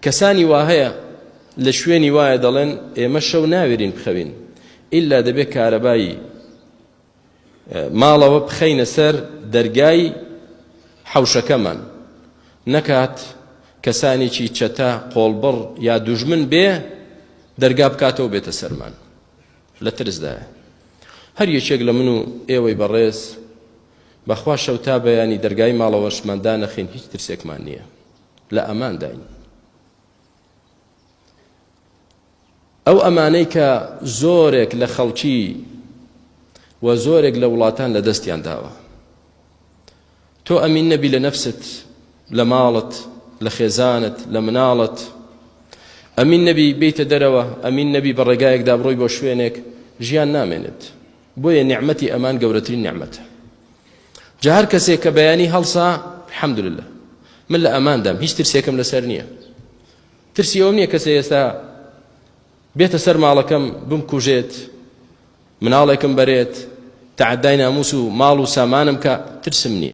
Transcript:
کەسانی وا هەیە لە شوێنی وایە دەڵێن ئێمە شەو ناوێرین بخەوین ئیلا دەبێت کارەبایی ماڵەوە بخەینە سەر دەرگای حەوشەکەمان نەکات کەسانێکی چەتە قۆڵبڕ یا دوژمن بێ دەرگا بکاتەوە بێتە سەرمان لە ترسدایە هەر یەکێک لە من و ئێوەی بەڕێز بەخوا شەو تا بەیانی دەرگای ماڵەوەشمان دانەخین هیچ ترسێکمان نییە لە ئەمانداین ئەو ئەمانەی کە زۆرێک لە خەڵکی و زۆرێک لە وڵاتان لە دەستیان داوە تۆ ئەمین نەبی لە نەفست لە ماڵت لە خێزانت لە مناڵت ئەمین نەبی بیتە دەرەوە ئەمین نەبی بە ڕێگایەکدا بڕۆی بۆ شوێنێک ژیان نامێنێت بۆیە نیعمەتی ئەمان گەورەترین نیعمەتە جا هەر کەسێک کە بەیانی هەڵسا الحمدلله من لە ئەماندام هیچ ترسێکم لەسەر نییە ترسی ئەوم نییە کەسێ ئێستا بێتە سەر ماڵەکەم بمکوژێت مناڵێکم بەرێت تەعەدای ناموس و ماڵ و سامانم کە ترسم نییە.